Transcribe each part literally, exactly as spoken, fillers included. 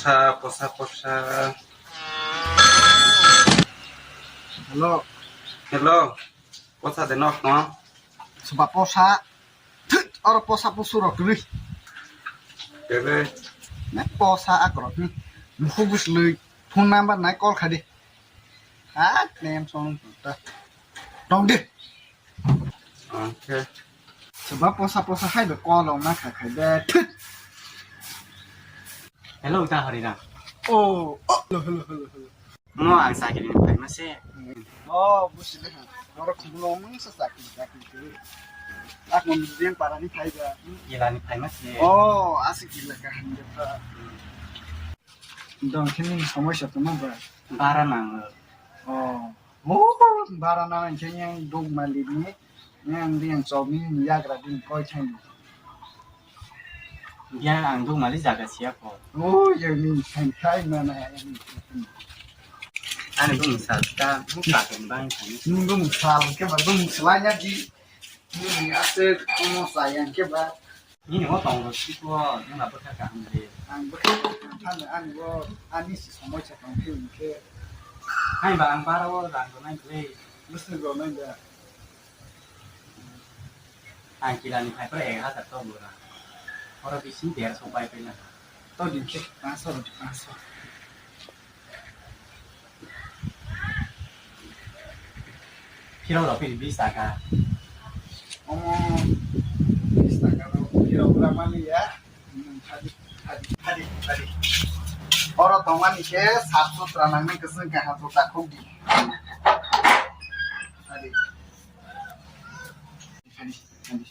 Posa, posa, posa. Hello. Hello. Posa de nok no? Soba posa. Thut, oro posa pusu rok twi. Bebe. Ne posa akrok ni. Muhu bus lui. Phone number nai call khadi. Ha, nem song ta. Tong di. Okay. Soba posa posa hai be call ong na khai khai be. Thut. Hello, ta Harina. Oh, oh, hello, hello, hello, hello. Mo ang sakiri ni phaima se. Oh, busi le ha. Oro khumlo mung sa sakiri, sakiri. Ak mon bien para ni phaiba. Ila ni phaima se. Oh, asik ila ka hande pa. Dong kini somosya tuma ba. Bara nang. Oh. Oh, bara nang kini dog mali ni. Yang di yang chok ni yagra din koi thang. Ya, ang duk mali jaga siya ko. Oh, yang ni thang thai na na yang ni. Ani duk misal ta, duk ta kan bang thang. Ni duk misal ke ba duk misal ya di. Ni ni ase kono sayang ke ba. Ni ni o tong ro si ko, ni na bwkha ka ang de. Ang bwkha ka ang ani o, ani si somoi sa tong phi ke. Hai ba ang bara o rang ro nai le. Musu ro nai da. Ang kila ni phai pore ek hazar to bura. Oro bisi derso pai pai na. To din khe panso roti panso. Phirok rok phiri bis taka. Omo bis taka rok phirok bura mali ya. Hmm, hadi, hadi, hadi, hadi. Oro tongmani khe sap sutra nangni kwchwng kaham juta khuk di. Hadi. Hadi, hadi.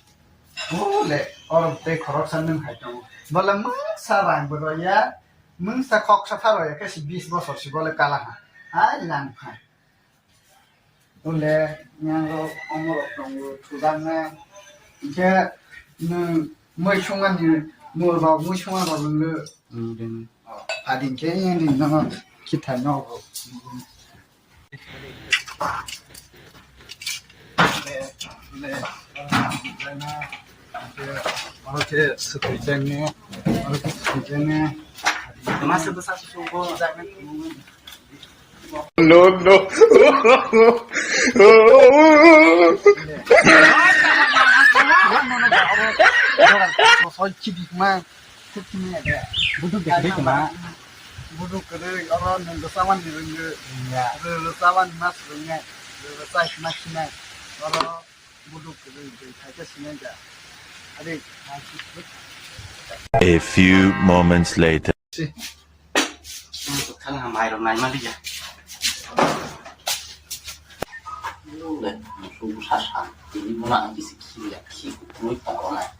Oh, le, oro tei khoroksa nwng hai tongo. Bole mungsa rang bo rw ya, mungsa khoksa tha rw ya, khe si bis bosor si bole kala ha. Hai lang phai. Bole, yang rok, omo rok tongo, thujakna. Hinkhe nwng mui sungmani, mui rok, mui sungma rok nwng. Hmm, ding. Oh, ading khe yang ding no, kithai no. Oro khe swtwi jani, oro khe swtwi jani. Masa bwsa susugo. No, no. Soi chidi ma. Thik thik ya. Buduk ya, thik ma. Buduk kwrwi, oro nwng rwchabani rwngwi. Ya. Rw-, rwchabani mas rwngnai. Rw-, rwchai khna khinai. Oro buduk kwrwi, twi thaisa sinai da. Ari, A few moments later. Si. Thang ha mai rok nai ma liya. Le, su sa sa. Ini mona ang kisi kiri ya, kisi kukuroi pokok nai.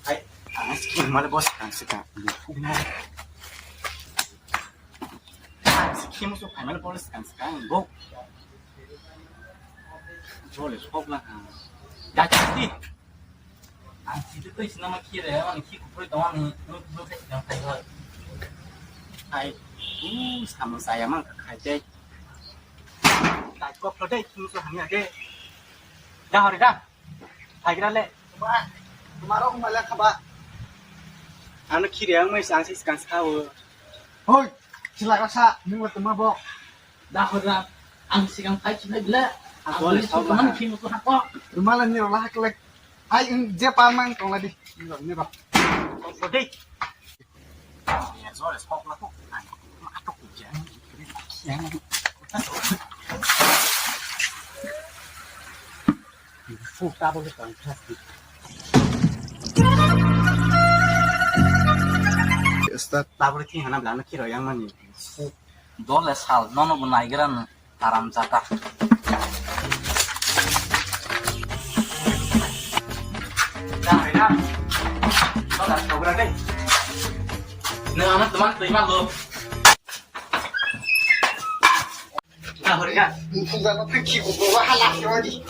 Ai, ang skim male boss ang sika. Skim so final boss ang sika go. Jole sok la. Dati. Ang sida twi sina ma kire, ang ki kupri tong ang nuk nuk sai yang sai ho. Ai, u sama saya mang ka khai dei. Dai kok lo dei, nuk so hamya dei. Da hori da. Hai gra le. Ba, tumaro umale khaba. Ano kire ang mai sang sis kang sao. Hoi, sila ka sa, nung tuma bo. Da hori da. Ang sikang phai chi phai bile. Ang bole bole sok sok man ba. Phim ko hako. Rumala ni rola haklek. Ai, wng je palmang tongla di. Ni rok, ni rok. Ode. Ni jore sok la ko. Ai, ma to ko je. Yang. Fu ta bo ko tang plastic. Start. Ta bo ki hana bla na ki ro yang mani. Dole sal, nono bo naigra no, haram jata. Nang ano teman terima lo. Nah, hori ka. Bukan apa ki, bukan apa halak ya, di.